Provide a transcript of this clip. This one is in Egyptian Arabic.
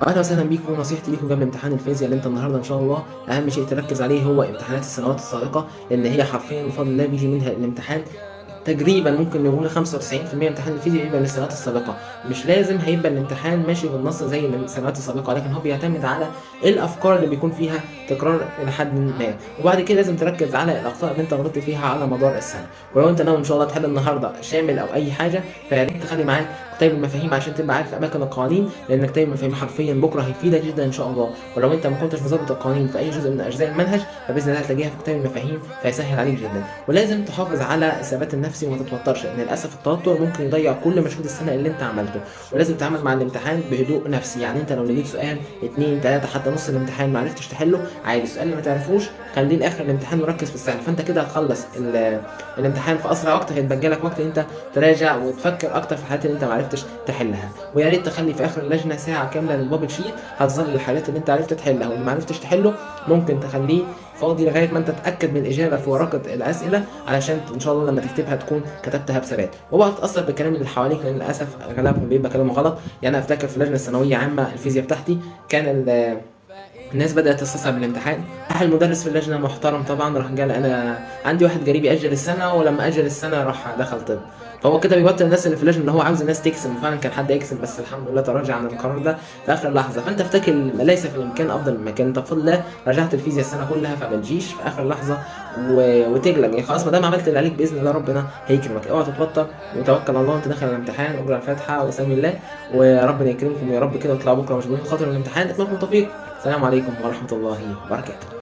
اهلا وسهلا بيكم. نصيحتي ليكم قبل امتحان الفيزياء اللي انت النهارده ان شاء الله، اهم شيء تركز عليه هو امتحانات السنوات السابقه، لان هي حرفيا بفضل الله بيجي منها الامتحان تقريبا، ممكن نقول 95% امتحان الفيزياء بيبقى للسنوات السابقه. مش لازم هيبقى الامتحان ماشي بالنص زي السنوات السابقه، لكن هو بيعتمد على الافكار اللي بيكون فيها تكرار الى حد ما. وبعد كده لازم تركز على الاخطاء اللي انت غلطت فيها على مدار السنه. ولو انت ناوي ان شاء الله تحل النهارده شامل او اي حاجه، فيا ريت تخلي معاك كتيب المفاهيم عشان تبقى عارف اماكن القوانين، لان كتيب المفاهيم حرفيا بكره هيفيدك جدا ان شاء الله. ولو انت ما كنتش مظبط القوانين في اي جزء من اجزاء المنهج، فباذن الله هتلاقيها في كتاب المفاهيم، فيسهل عليك جدا. ولازم تحافظ على الثبات النفسي وما تتوترش، لان للاسف التوتر ممكن يضيع كل مجهود السنة اللي انت عملته. ولازم تتعامل مع الامتحان بهدوء نفسي، يعني انت لو لقيت سؤال اتنين تلاتة حتى نص الامتحان ما عرفتش تحله، عادي، السؤال اللي ما تعرفوش خليه لاخر الامتحان وركز في السهل، فانت كده هتخلص الامتحان في اسرع وقت، هيتبقى لك وقت انت تراجع وتفكر اكتر في الحاجات اللي انت ما عرفتش تحلها. ويا ريت تخلي في اخر اللجنة ساعة كاملة لل bubble sheet، هتظل الحاجات اللي انت عرفت تحلها، واللي ما عرفتش تحله ممكن تخليه فاضي لغاية ما انت تتاكد من الاجابة في ورقة الاسئله، علشان ان شاء الله لما تكتبها تكون كتبتها بثبات. واوعى تتاثر بالكلام اللي حواليك، لان للاسف اغلبهم بيبقى كلامه غلط. يعني انا افتكر في اللجنة الثانوية عامة الفيزياء بتاعتي كان الناس بدأت تستصعب الامتحان. راح المدرس في اللجنة محترم طبعا، راح قال أنا عندي واحد قريبي أجل السنة، ولما أجل السنة راح دخل طب، فهو كده بيوتر الناس اللي في اللجنة، اللي هو عاوز الناس تكسب، وفعلا كان حد يكسب، بس الحمد لله تراجع عن القرار ده في آخر لحظة. فأنت افتكر ليس في الإمكان أفضل من مكان، أنت بفضل الله رجعت الفيزياء السنة كلها، فما تجيش في آخر لحظة وتقلق، يعني خلاص ما دام عملت اللي عليك بإذن الله ربنا هيكرمك. اوعى تتوتر وتوكل على الله وأنت داخل الامتحان، اقرأ الفاتحة وسمي الله، وربنا يكرمكم يا رب كده، وتطلعوا بكرة مشغولين خاطر الامتحان. اتمنى لكم التوفيق. السلام عليكم ورحمة الله وبركاته.